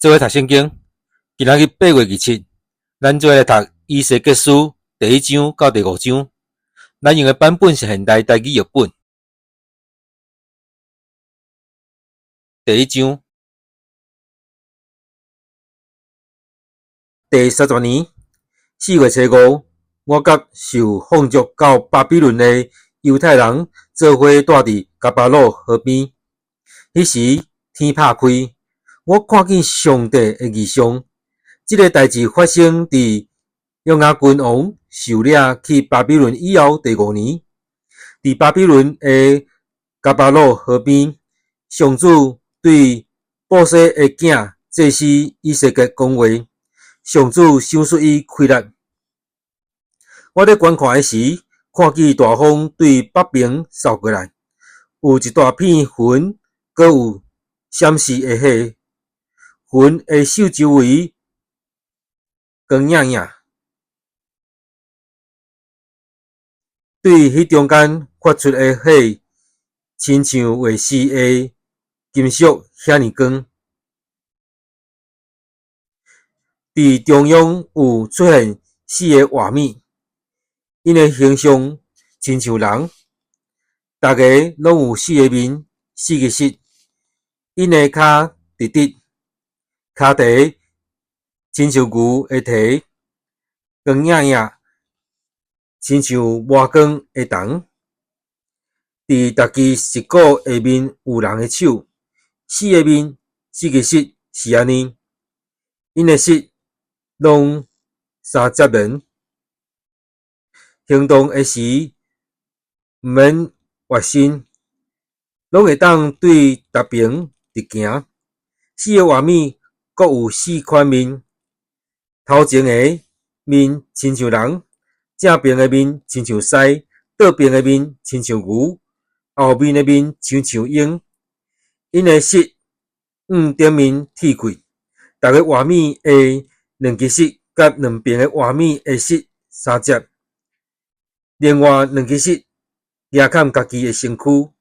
做伙讀聖經，今仔日8月27，咱做伙來讀以西結書第一章到第五章。咱用的版本是現代台語譯本。第一章，第30年4月初5，我佮受放逐到巴比倫的猶太人做伙蹛佇迦巴魯河邊。彼時天拍開，我看見上帝的異象。這个代誌發生佇約雅斤王受掠去巴比倫以後第五年，佇巴比倫的迦巴魯河邊，上主對布西的囝祭司以西結講話，上主賞賜伊氣力。我咧觀看的時，看見大風對北爿掃過來，有一大片雲，閣有閃爍的火，雲的四周圍光影影，對彼中間發出的火，親像畫師的金屬遐爾光。佇中央有出現四个活物，𪜶的形象親像人，逐个攏有四个面、四个翼，𪜶的跤直直，跤蹄親像牛的蹄，光影影親像磨光的銅。佇逐支翼骨下面有人的手，四个面、四个翼是按呢，𪜶的翼攏三接連，行動的時毋免屈身，攏會當對逐爿直行。四个活物各有四款面，頭前的面親像人，正爿的面親像獅，倒爿的面親像牛，後面的面親像鷹。𪜶的翼向頂面鐵開，逐个活物的兩支翼佮兩爿的活物的翼相接，另外兩支翼夯崁家己的身軀。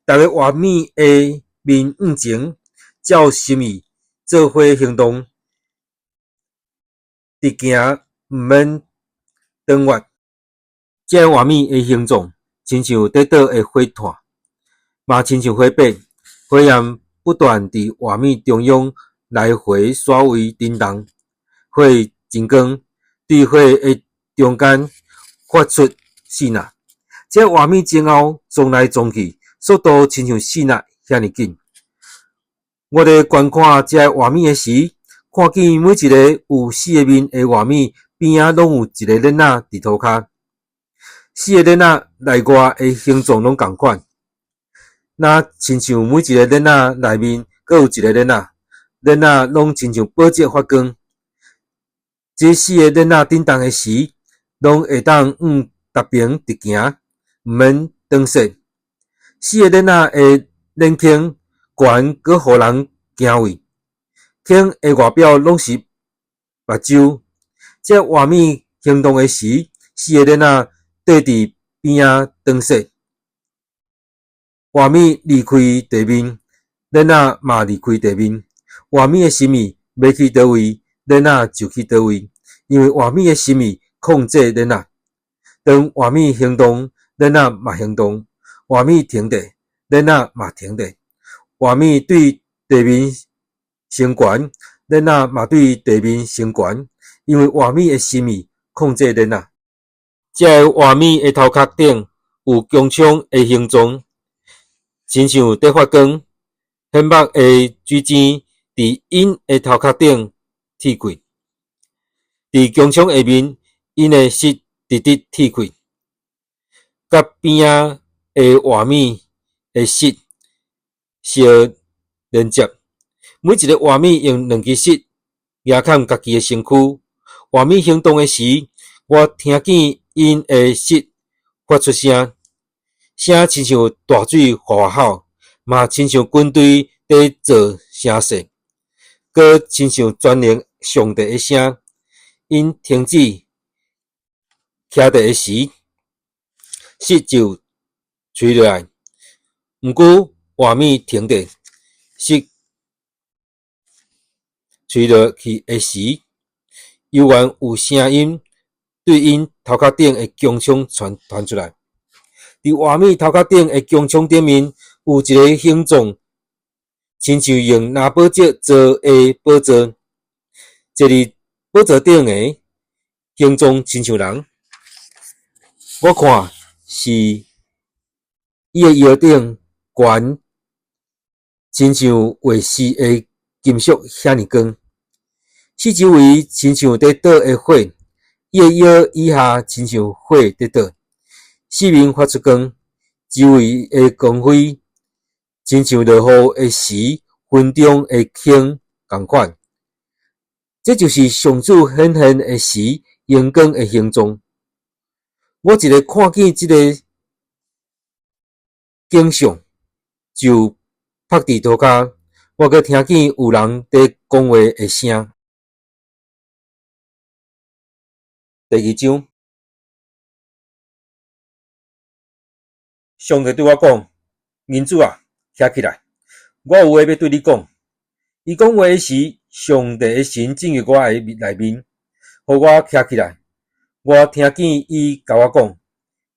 逐个活物的面向前，照心意做伙行動，直行毋免轉彎。這活物的形狀親像佇倒的火炭，嘛親像火把，火焰不斷佇活物中央來回甩位振動，火真光，對火的中間發出爍爁。這活物前後撞來撞去，速度親像爍爁遐爾緊。我咧觀看這活物的時，看見每一个有四个面的活物邊仔攏有一个囡仔佇塗跤。四个囡仔內外的形狀攏仝款，若親像每一个囡仔內面閣有一个囡仔，囡仔攏親像寶石發光。這四个囡仔振動的時，攏會當向逐爿直行，毋免轉踅。四个囡仔的臉孔懸閣予人驚畏，孔的外表攏是目睭。這活物行動的時，四个囡仔綴佇邊仔轉踅。活物離開地面，囡仔嘛離開地面。活物的心意欲去佗位，囡仔就去佗位，因為活物的心意控制囡仔。當活物行動，囡仔嘛行動；活物停佇，囡仔嘛停佇。活物對地面升懸，囡仔嘛對地面升懸，因為活物的心意控制囡仔。這个活物的頭殼頂有弓槍的形狀，親像佇發光。顯目的水晶佇𪜶的頭殼頂鐵開，佇弓槍下面，𪜶的翼直直鐵開，佮邊仔的活物的翼相連接。每一个活物用兩支翼夯崁家己的身軀。活物行動的時，我聽見𪜶的翼發出聲，聲親像大水嘩嘩吼，嘛親像軍隊佇做聲勢，閣親像全能上帝的聲。𪜶停止徛佇的時，翼就垂落來。毋過活物停佇，翼垂落去的時，猶原有聲音對𪜶頭殼頂的穹蒼傳傳出來。佇活物頭殼頂的穹蒼頂面，有一个形狀，親像用藍寶石做的寶座。坐佇寶座頂的形狀親像人。我看是伊的腰頂懸，親像月絲的金屬遐爾光。四周圍親像佇倒的火，伊的腰以下親像火佇倒。四面發出光，周圍的光輝親像落雨的時雲中的星仝款。這就是上主顯現的時榮光的形狀。我一个看見這个景象，就伏佇塗跤。我閣聽見有人佇講話的聲。第二章，上帝對我講：人子啊，徛起來，我有話欲對你講。伊講話時，上帝的神進入我的內面，予我徛起來。我聽見伊共我講：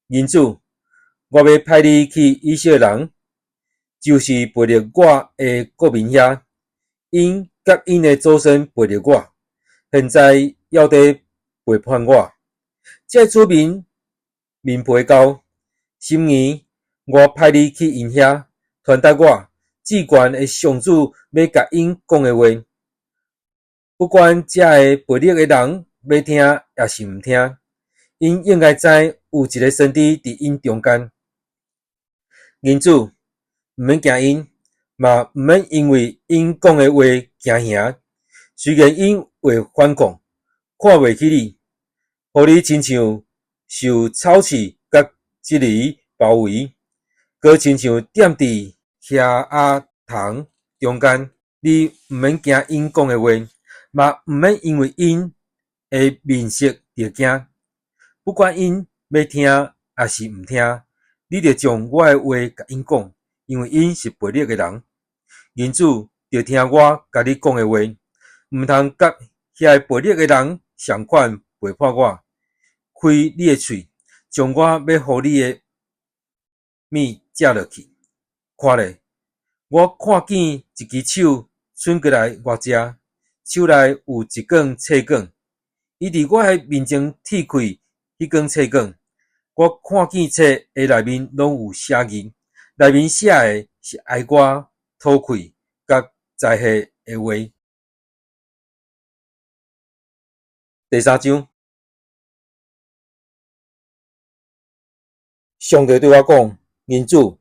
人子，我欲派你去以色列人，就是背逆我的國民遐，𪜶佮𪜶的祖先背逆我，現在猶佇背叛我。這子民面皮厚，心硬，我派你去𪜶遐，傳達我至懸的上主欲共𪜶講的話。不管這个背逆的人欲聽抑是毋聽，𪜶應該知有一个先知佇𪜶中間。人子，毋免驚𪜶，嘛毋免因為𪜶講的話驚嚇。雖然𪜶會反抗，看袂起你，予你親像受草刺佮蒺藜包圍，閣親像踮佇額仔蟲中間。你毋免驚𪜶講的話，嘛毋免因為𪜶的面色著驚。不管𪜶欲聽抑是毋聽，你著將我的話共𪜶講，因為𪜶是背逆的人。人子，著聽我共你講的話，毋通佮遐个背逆的人仝款背叛我。開你的喙，將我欲予你的物食落去。看咧，我看見一支手伸過來我遮，手內有一卷冊卷。伊佇我的面前鐵開彼卷冊卷，我看見冊的內面攏有寫字，內面寫的是哀歌、討氣、佮災禍的話。第三章，上帝對我講：人子，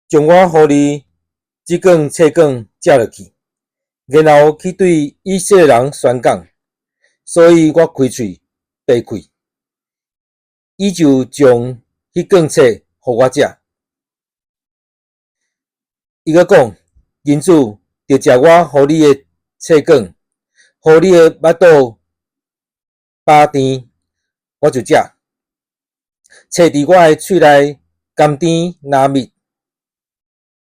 將我予你這卷冊卷食落去，然後去對以色列人宣講。所以我開喙閉氣，伊就將彼卷冊予我食。伊閣講：人子，著食我予你的冊卷，予你的腹肚飽甜，我就食。冊佇我的喙內甘甜若蜜。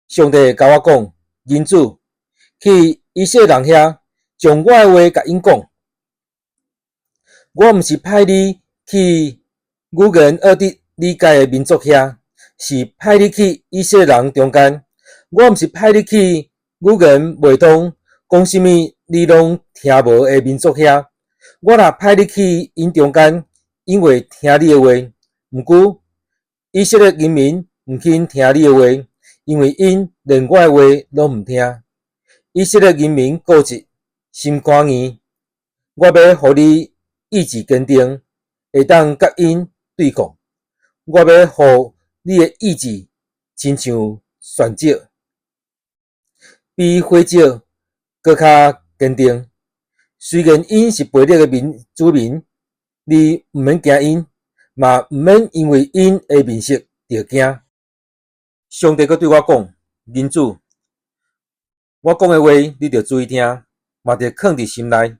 上帝共我講：人子，去以色列人遐，將我的話共𪜶講。我毋是派你去語言惡得理解的民族遐，是派你去以色列人中間。我毋是派你去語言袂通，講啥物你攏聽無的民族遐。我若派你去𪜶中間，𪜶會聽你的話。毋過以色列人民毋肯聽你的話，因為𪜶連我的話攏毋聽。以色列人民固執，心肝硬，我欲予你意志堅定，會當佮𪜶對抗。我欲予你的意志親像旋石，比火石閣較堅定。雖然𪜶是背逆的民子民，你毋免驚𪜶，嘛毋免因為𪜶的面色著驚。上帝閣對我講：人子，我講的話你著注意聽，嘛著囥佇心內。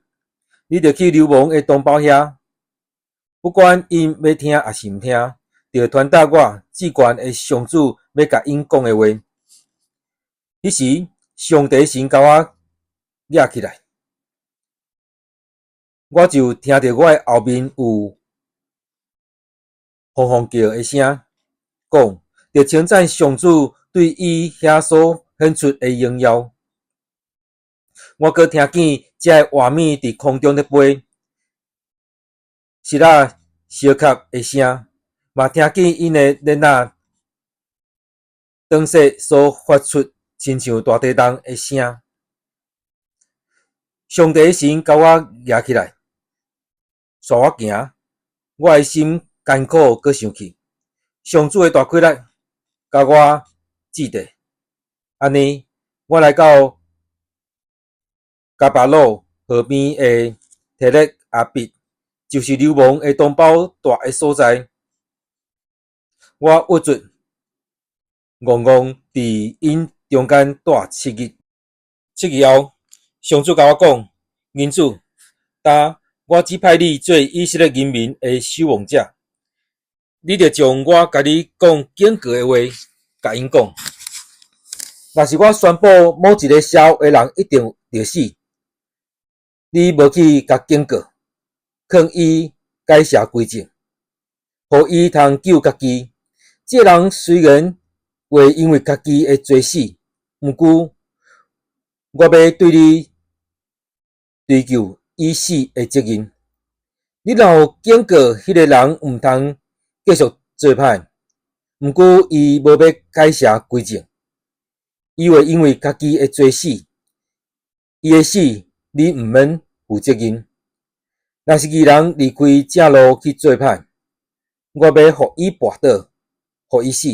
你著去流亡的同胞遐，不管𪜶欲聽抑是毋聽，著傳達我至懸的上主欲共𪜶講的話。彼時，上帝神共我舉起來，我就聽著我的後面有轟轟叫的聲，講著稱讚上主對伊遐所顯出的榮耀。我閣聽見這个畫面佇空中咧飛，石仔相合的聲，嘛聽見𪜶的鏈仔斷碎所發出親像大地動的聲。上帝的神共我舉起來，帶我行，我的心艱苦閣生氣。上主的大氣力共我制定，按呢，我來到迦巴魯河邊的提勒亞筆，就是流亡的同胞蹛的所在。我鬱卒戇戇佇𪜶中間蹛7日。7日後，上主共我講：人子，今我指派你做以色列人民的守望者，你著將我共你講警告的話，共𪜶講。若是我宣布某一个邪惡的人一定著死，你無去共警告，勸伊改邪歸正，予伊通救家己。這个人雖然會因為家己的罪死，毋過我欲對你追究伊死的責任。你若有警告彼个人毋通繼續做歹，毋過伊無欲改邪歸正，伊會因為家己的罪死，伊的死你毋免負責任。若是義人離開正路去做歹，我欲予伊跋倒，予伊死。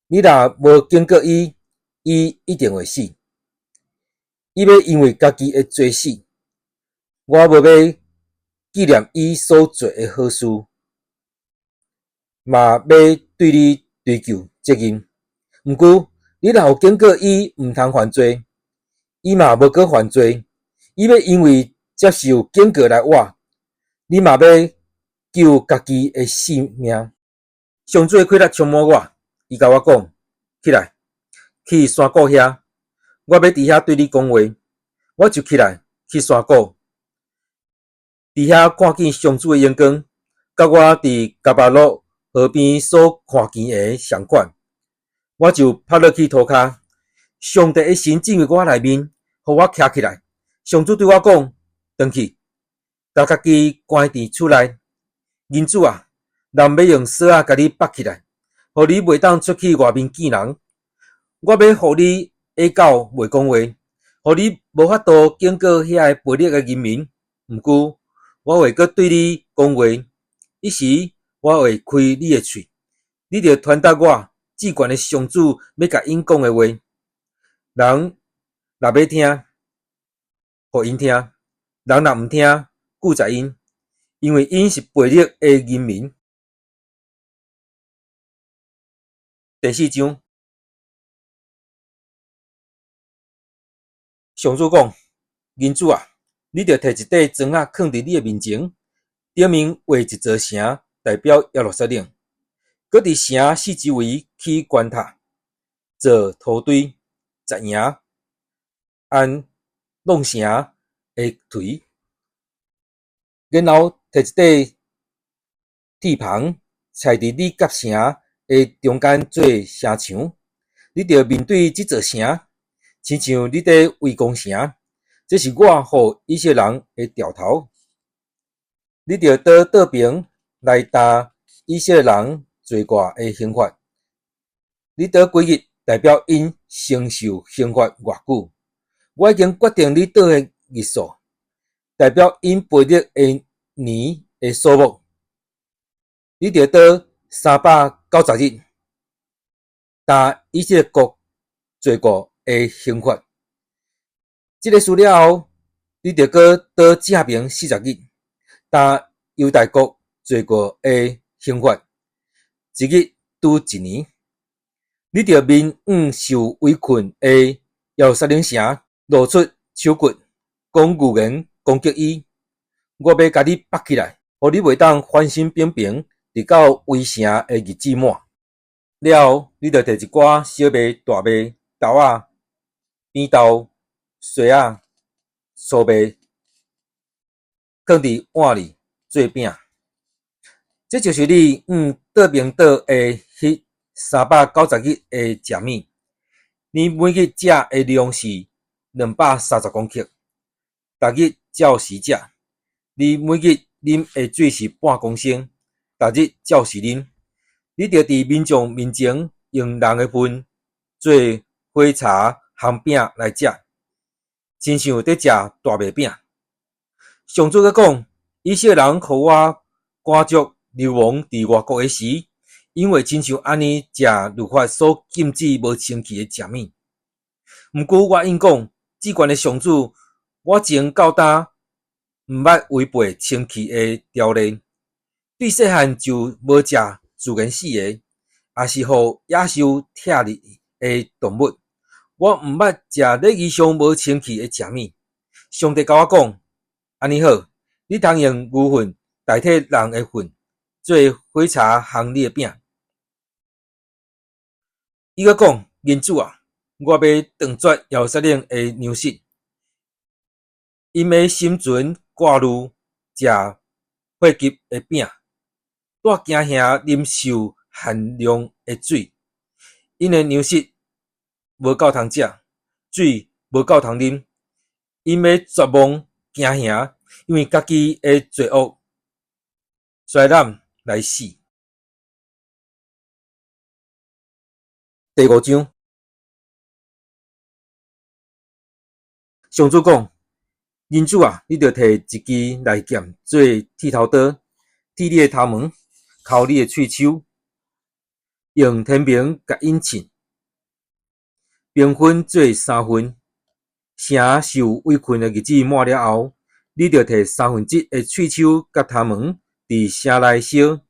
你若無警告伊，伊一定會死。伊欲因為家己的罪死，我無欲紀念伊所做的好事，嘛欲對你追究責任。毋過，你若有警告伊毋通犯罪，伊嘛無閣犯罪，伊欲因為接受警告來活，你嘛欲救家己的性命。上主的氣力充滿我，伊共我講：起來，去山谷遐，我欲佇遐對你講話。我就起來去山谷，佇遐看見上主的榮光，佮我佇迦巴魯河邊所看見的仝款。我就趴落去塗跤，上帝的神進入我內面，予我徛起來。上主對我講：轉去，共家己關佇厝內。人子啊，人欲用鎖仔共你縛起來，予你袂當出去外面見人。我欲予你啞口袂講話，予你無法度警告遐个悖逆的人民。毋過，我會閣對你講話，彼時我會開你的喙，你著傳達我至懸的上主欲共𪜶講的話。人若欲聽，予𪜶聽；人若毋聽，久在𪜶，因為𪜶是悖逆的人民。第四章，上主講：人子啊，你著提一塊磚仔囥佇你的面前，頂面畫一座城，代表耶路撒冷。閣佇城四周圍起關塔，做土堆，紮營，按挵城的槌。然後提一塊鐵棚，踩佇你佮城的中間做城牆。你著面對這座城，親像你佇圍攻城。這是我予以色列人的兆頭。你著倒倒爿來擔以色列人罪過的刑罰。你倒幾日代表𪜶承受刑罰偌久？我已經決定你倒的日數，代表𪜶悖逆的年的數目。你著倒390日，擔以色列國罪過的刑罰。這个事了後，你著閣倒正爿40日，擔猶大國罪過的刑罰，一日拄一年。你著面向受圍困的耶路撒冷城，露出手骨，講預言攻擊伊。我欲共你縛起來，予你袂當翻身平平，直到圍城的日子滿。了後，你著提一寡小麥、大麥、豆仔、扁豆、苋仔、酥麥囥佇碗裡做餅。這就是你往桌爿倒的彼390日的食物。你每日食的量是230公克，逐日照時食。你每日啉的水是半公升，逐日照時啉。你著佇民眾面前用人的份做火柴烘餅來食，親像佇食大麥餅。上主閣講：以色列人予我趕逐流亡佇外國的時，𪜶會親像按呢食律法所禁止無清氣的食物。毋過我應講：至懸的上主，我從到今毋捌違背清氣的條例，對細漢就無食自然死的，抑是予野獸拆入的動物。我毋捌食禮儀上無清氣的食物。上帝共我講：按呢好，你通用牛糞代替人的糞，做火柴烘你的餅。伊閣講：人子啊，我欲斷絕耶路撒冷的糧食，𪜶欲心存掛慮，食火急的餅，帶驚嚇啉受限量的水。𪜶的糧食無夠通食，水無夠通啉，𪜶欲絕望驚嚇，因為家己的罪惡衰濫來死。第五章，上主講：人子啊，你著提一支利劍做剃頭刀，剃你的頭毛，摳你的喙鬚，用天平共𪜶稱，平分做三份。城受圍困的日子滿了後，你著提三分之一的喙鬚佮頭毛佇城內燒，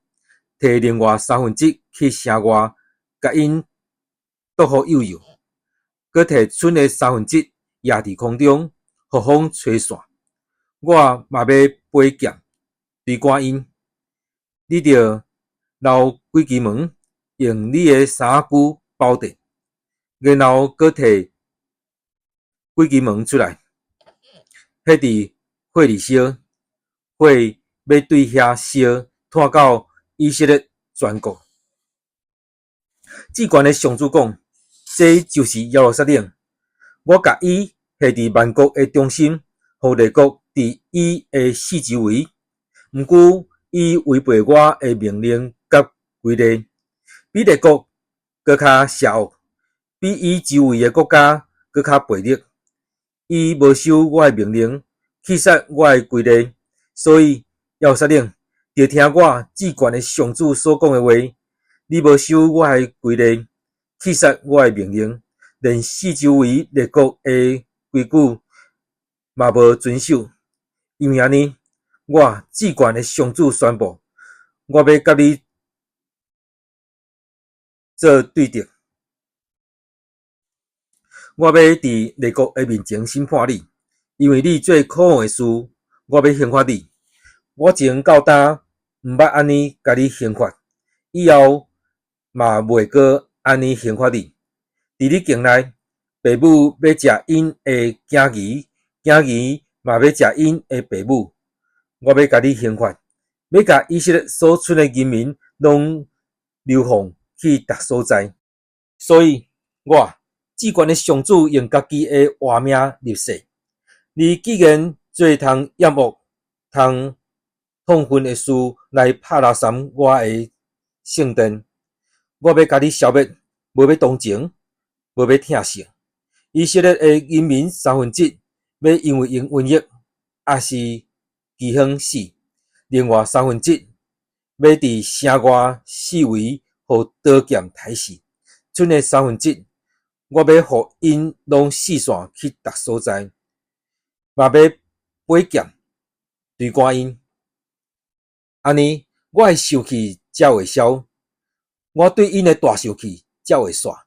提另外三分之一去城外，共𪜶毒予幼幼，閣提剩的三分之一攑佇空中，予風吹散。我嘛欲飛劍追趕𪜶，你著留幾支毛，用你的衫仔龜包著，然後閣提幾支毛出來，彼佇火裡燒，火欲對遐燒，湠到以色列全國。至懸的上主講：這就是耶路撒冷，我共伊下佇萬國的中心，予列國佇伊的四周圍。毋過伊違背我的命令佮規例，比列國閣較邪惡，比伊周圍的國家閣較悖逆。伊無守我的命令，棄殺我的規例，所以耶路撒冷，著聽我至懸的上主所講的話。你無守我的規例，棄殺我的命令，連四周圍列國的規矩嘛無遵守。因為按呢，我至懸的上主宣布，我欲佮你做對敵，我欲佇列國的面前審判你，因為你做可惡的事，我欲刑罰你。我從到今毋捌按呢共你刑罰，以後嘛袂閣按呢刑罰你。佇你境內，爸母欲食𪜶的囝兒，囝兒嘛欲食𪜶的爸母。我欲共你刑罰，欲共以色列所剩的人民攏流放去逐所在。所以，我至懸的上主用家己的活命立誓：你既然做通厭惡、通痛恨的事來拍垃圾我的聖殿，我欲共你消滅，無欲同情，無欲疼惜。以色列的人民三分之一欲因為𪜶瘟疫，抑是饑荒死；另外三分之一欲佇城外四圍予刀劍刣死；剩的三分之一，我欲予𪜶攏四散去逐所在，嘛欲飛劍追趕𪜶。按呢，我的受氣才會消，我對𪜶的大受氣才會煞。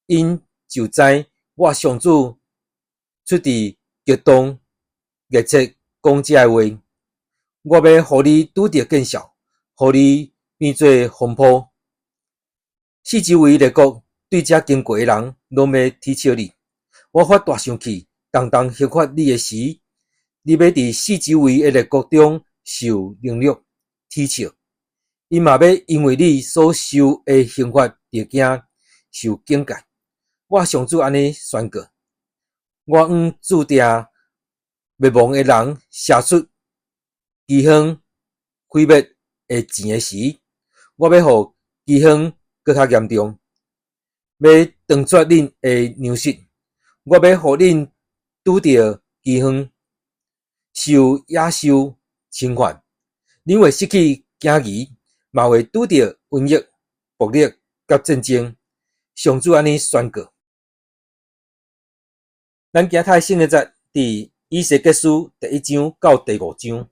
𪜶就知我上主出自激動熱切講這个話。我欲予你拄著見笑，予你變做風波。四周圍列國對遮經過的人，攏欲恥笑你。我發大生氣，重重刑罰你的時，你欲佇四周圍的列國中受凌辱、恥笑，𪜶嘛欲因為你所受的刑罰著驚，受警戒。我上主按呢宣告：我向注定滅亡的人射出饑荒毀滅的箭的時，我欲予饑荒閣較嚴重，欲斷絕恁的糧食，我欲予恁拄著饑荒，受野獸侵犯，恁會失去囝兒，嘛會拄著瘟疫、暴力佮戰爭。上主按呢宣告。咱今日讀的聖經節佇以西結書第一章到第五章。